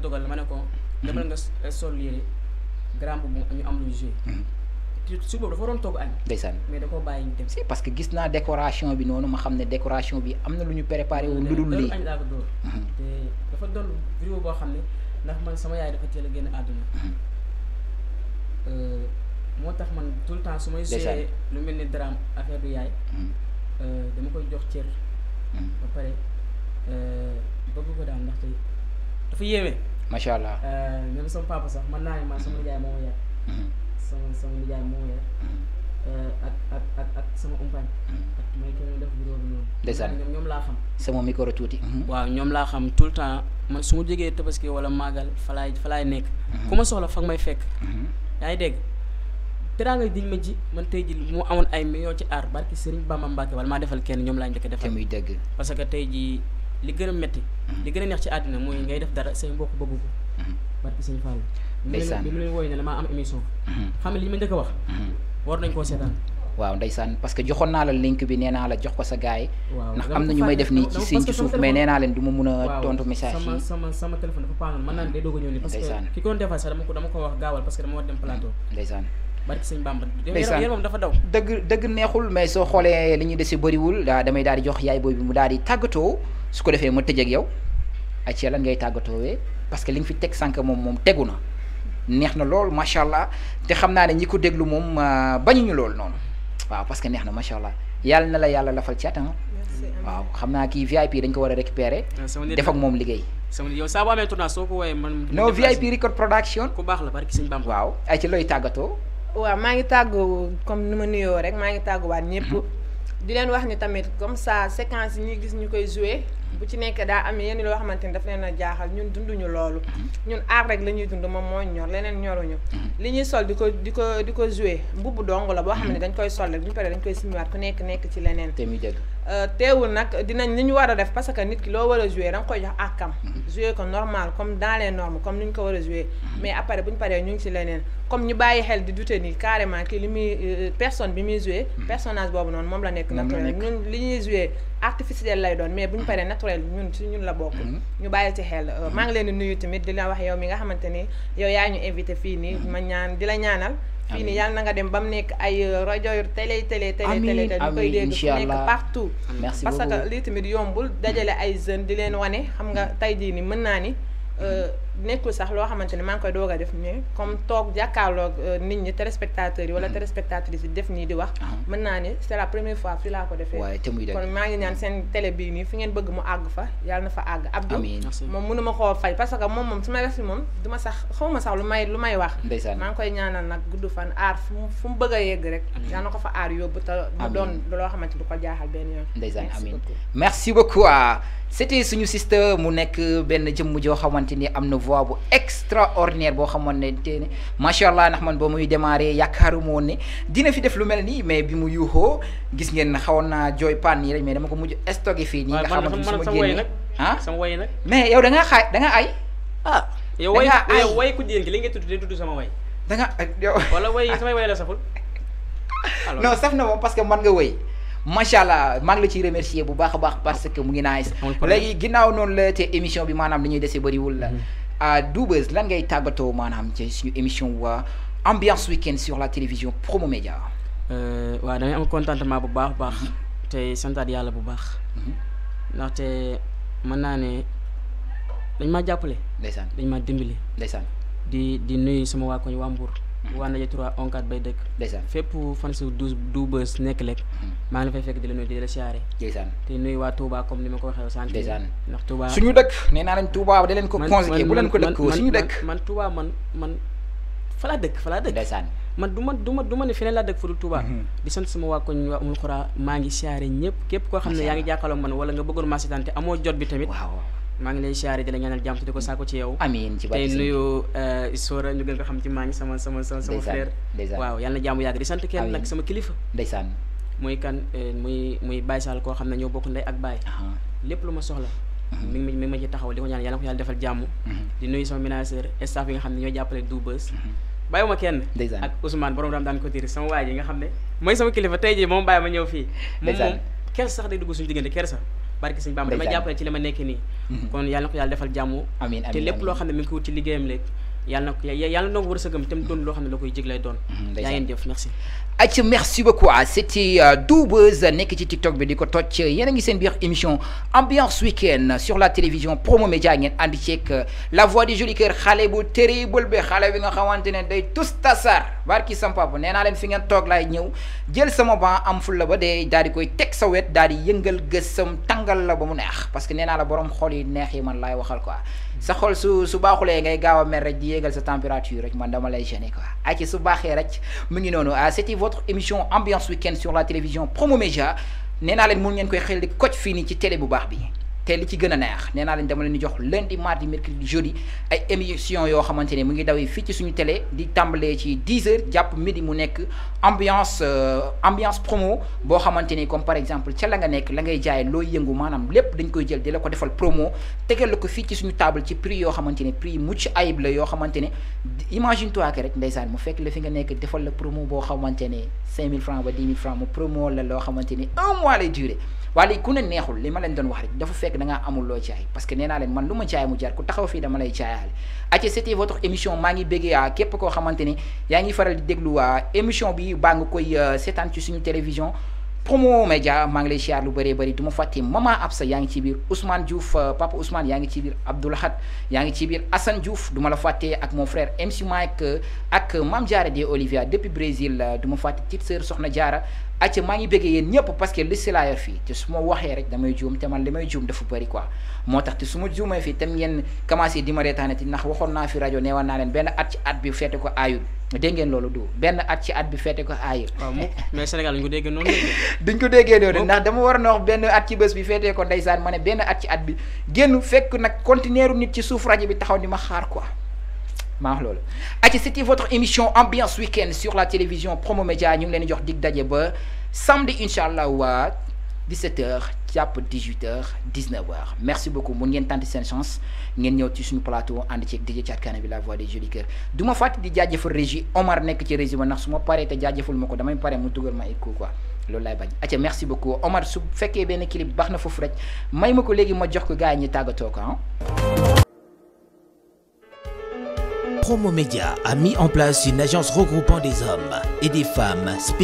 dogal ma ne ko demal nga sol yére grand boobu ñu am lu joué su boobu dafa waroon togg añ ndeysaan mais da koo bàyyi ñu dem si parce que gis naa décoration bi noonu ma xam ne décoration bi am na lu ñu préparé woon lu dul lii añ laa ko dóor te dafa doon vidéo boo xam ne ndax man sama yaay dafa teel a génn àdduna moo tax man tout le temps su may joué lu mel ni drame affaire du yaay dama koy jox cër ba pare bëgg ko daal ndaxte dafa yéeme macha allah même sama papa sax man naa ne man sama nijaay moo ma yar sama nijaay moo ma yar ak sama umpaañ ak may kenn def vidéo bi noonu ndeysaan ñoom laa xam sama micro tuuti waaw ñoom laa xam tout le temps man su ma jógee tabaski wala màggal fa laay nekk ku ma soxla fa nga may fekk yaa ngi dégg teraanga diñ ma ji man tey ji mu amoon ay millions ci aar barki Serigne Bamba Mbacke wala maa defal kenn ñoom laa njëkk a defal te muy dëgg parce que tey ji li gën a métti li gën a neex ci àddina mooy ngay def dara say mbokk bëgg ko barki Serigne Fall bi mu leen wooy ne damaa am émission xam ne li ma njëkk a wax war nañ koo seetaan waaw ndeysaan parce que joxoon naa la link bi nee naa la jox ko sa gaay waaw ndax am na ñu may def nii ci signe ci suuf mais nee naa leen du ma mun a tontu message yi sama téléphone dafa paanoon mën naa ne day doog a ñëw nii parce que ki ko doon defal sax dama ko wax gaawal parce que dama war dem plateau ndeysaan barki Sëñ Bamba ndeysaan yéen moom dafa daw dëgg neexul mais soo xoolee li ñu dese bëriwul damay daal di jox yaay booy bi mu daal di tàggatoo su ko defee ma tëj ak yow ay ci lan ngay tàggatoowee parce que li nga fi teg sànq moom tegu na neex na lool macha allah te xam naa ne ñi ko déglu moom bañuñu lool noonu waaw parce que neex na macha allah yàlla na la yàlla lafal cat waaw xam naa kii VIP dañ ko war a récupérer def ak moom liggéey sama yow saa boo amee tournage soo ko wooyee man non VIP record production ku baax la barki Sëñ Bamba waaw ay ci looy tàggatoo waaw maa ngi tàggu comme ni ma nuyoo rek maa ngi tàgguwaat ñëpp di leen wax ni tamit comme ça séquence yi ñuy gis ñu koy joué bu ci nekk daa am yenn loo xamante ni daf leen a jaaxal ñun dunduñu loolu ñun aar rek la ñuy dund moom moo ñor leneen ñoruñu li ñuy sol di ko joué mbubb dong la boo xam ne dañ koy sol rek bu ñu paree dañ koy simiwaat ku nekk ci leneen te muy dëgg teewul nag dinañ li ñu war a def parce que nit ki loo war a joué da nga koy jox àkkam joué ko normal comme dans les normes comme ni ñu ko war a joué mais après bu ñu paree ñu ngi ci leneen comme ñu bàyyi xel di dute ni carrément kii li muy personne bi muy joué personnage boobu noonu moom la nekk naturel ñun li ñuy joué artificiel lay doon mais bu ñu paree naturel ñun ci ñun la bokk ñu bàyyi ci xel maa ngi leen di nuyu tamit di la wax yow mi nga xamante ni yow yaa ñu invité fii nii ma ñaan di la ñaanal fii nii yàlla na nga dem ba mu nekk ay rajo télé ñu koy dégg fu nekk partout parce que lii tamit yombul dajale ay jeunes di leen wane xam nga tey jii ni mën naa ni nekkul sax loo xamante ni maa ngi koy doog a def mais comme toog jàkkaarloog nit ñi téléspectateurs yi wala téléspectatrices yi def nii di wax mën naa ni c'est la première fois fii laa ko defee kon maa ngi ñaan seen télé bii nii fi ngeen bëgg mu àgg fa yàlla na fa àgg Abdou moom mënu ma koo fay parce que moom su may def si moom du ma sax xaw ma sax lu may wax maa ngi koy ñaanal nag gudd fan aar fu mu bëgg a yegg rek yàlla na ko fa aar yóbbu te mu doon loo xamante du ko jaaxal benn yoon ndeysaan amiin merci beaucoup c'était suñu sister mu nekk benn jëmm joo xamante ni am na voix bu extraordinaire boo xamante ne macha allah ndax man ba muy démarré yaakaaruma woon ne dina fi def lu mel nii mais bi mu yuuxoo gis ngeen xawoon naa jooy pan nii rek mais dama ko mujj stocké fii nii nga xamante ni su ma génnee sama way nag mais yow da nga ay yow way ku jigéen ki li ngay tudd sama way da nga yow wala way samay way la saful non saf na moom parce que man nga way macha allah maa ngi la ciy remercier bu baax a baax parce que mu ngi nice léegi ginnaaw noonu la te émission bi maanaam li ñuy dese bëriwul la Doubeuze lan ngay tàggatoo maanaam ci suñu émission waa ambiance week-end sur la télévision Promo Média waaw damay am contentement bu baax te santaat yàlla bu baax ndaxte mën naa ne dañ maa jàppale ndeysaan dañ maa dimbali ndeysaan di nuyu sama waa koñ waa Mbour waa Ndaje 3 onkat bay dëkk ndeysaan fépp fan si Doubeuze nekk lekk maa ngi la fay fekk di la nuyu di la siyaare ndeysaan te nuyu waa Touba comme ni ma ko waxee sànq ndeysaan ndax Touba suñu dëkk nee naa leen Touba da leen ko conjugué bu leen ko dëkkoo suñu dëkk man Touba man fa laa dëkk ndeysaan man du ma ne feneen laa dëkk fu dul Touba di sant sama waa koñ waa Umul Xuraa maa ngi siyaare ñëpp képp koo xam ne yaa ngi jàkkaarloo man wala nga bëggoon maa seetaan te amoo jot bi tamit maa ngi lay siyaare di la ñaanal jàmm te di ko saako ci yow amiin ci tey nuyu Sora ñu gën ko xam ci maa ngi sama frère waaw yàlla na jàmm yàgg di sant kenn nag sama kilifa ndeysaan muy kan muy Baye Sall koo xam ne ñoo bokk ndey ak baay lépp lu ma soxla mi ngi ma ci taxaw di ko ñaan yàlla na ko yàlla defal jàmm di nuyu sama ménageur staff yi nga xam ne ñoo jàppale Doubeuze bàyyiwuma kenn ak Ousmane borom dam daan ko tiir sama waay yi nga xam ne mooy sama kilifa tey jii moom bàyyi ma ñëw fii moom kersa sax day dugg suñu diggante kersa barki sëñ Bamba damay jàppale ci li ma nekk nii kon yàlla na ko yàlla defal jàmm amiin te lépp loo xam ne mi ngi ko wut ci liggéeyam léegi yàlla na ko yàlla na ko wërsëgam te mu doon loo xam ne la koy jig lay doon yaa ngeen jëf merci Aïcha merci beaucoup c'était Doubeuse nekk ci TikTok bi di ko toj yéen a ngi seen biir émission ambiance week-end sur la télévision Promo Média ngeen ànd ceeg la voix du joli cœur xale bu terrible bi xale bi nga xamante ne day tus tasar barki sam papa nee naa leen fi ngeen toog laay ñëw jël sama ban am ful la ba dee daal di koy teg sa wet daal di yëngal gësam tàngal la ba mu neex parce que nee naa la borom xol yi neex yi man laay waxal quoi sa xol su baaxulee ngay gaaw a mer rek di yéegal sa température rek man dama lay gêner quoi Aïcha su baaxee rek mu ngi noonu c'était votre émission ambiance week-end sur la télévision Promo Média nee naa leen mun ngeen koy xel di coach fii nii ci télé bu baax bi te li ci gën a neex nee naa leen dama leen di jox lundi mardi mercredi jeudi ay émission yoo xamante ne mu ngi dawee fii ci suñu télé di tàmbalee ci 10h jàpp midi mu nekk ambiance promo boo xamante ni comme par exemple ca la nga nekk la ngay jaay looy yëngu maanaam lépp dañ koy jël di la ko defal promo tegal la ko fii ci suñu table ci prix yoo xamante ne prix mucc ayib la yoo xamante ne imagine toi que rek ndeysaan mu fekk la fi nga nekk defal la promo boo xamante ne 5000 francs ba 10 000 francs mu promo la loo xamante ni 1 mois lay durer waaye ku ne neexul li ma leen doon wax rek dafa fekk da ngaa amul loo jaay parce que nee naa leen man lu ma jaay mu jar ku taxaw fii dama lay jaayaale Aïcha c'était votre émission maa ngi béggee képp koo xamante ni yaa ngi faral di déglu émission bi baa nga koy seetaan ci suñu télévision Promo Média maa ngi lay siyaar lu bëree bëri du ma fàtte Mama Absa yaa ngi ci biir Ousmane Diouf Papa Ousmane yaa ngi ci biir Abdoulahat yaa ngi ci biir Assane Diouf du ma la fàtte ak mon frère MC Mike ak Mame Diarra de Olivia depuis Brésil du ma fàtte petite sœur Soxna Diarra Aïcha maa ngi bëggee yéen ñëpp parce que liste laa yor fii te su ma waxee rek damay juum te man li may juum dafa bëri quoi moo tax te su ma juumee fii tam ngeen commencé di ma reetaanati ndax waxoon naa fi rajo neewoon naa leen benn at ci at bi feete ko aayul dégg ngeen loolu du benn at ci at bi feete ko aayul waaw mais Sénégal duñ ko déggee noonu duñ ko déggee noonu ndax dama war na wax benn at ci bés bi feete ko ndeysaan ma ne benn at ci at bi génn fekk nag conteneeru nit ci suuf rajo bi taxaw di ma xaar quoi maa wax loolu Aïcha c'était votre émission ambiance week-end sur la télévision Promo Média ñu ngi leen di jox dig daje ba samedi incha allah waa 17h jàpp 18h 19h merci beaucoup mun ngeen tenter seen chance ngeen ñëw ci suñu plateau ànd ceeg DJ Thiat Kane bi la voix des jolis cœurs du ma fàtte di jaajëfal régie Omar nekk ci régie ba ndax su ma paree te jaajëfal ma ko damay pare mu dugal ma écho quoi loolu laay bañ Aïcha merci beaucoup Omar su fekkee benn clip baax na foofu rek may ma ko léegi ma jox ko gars yi ñu tàggatoo ko Promo Média a mis en place une agence regroupant des hommes et des femmes spécialisées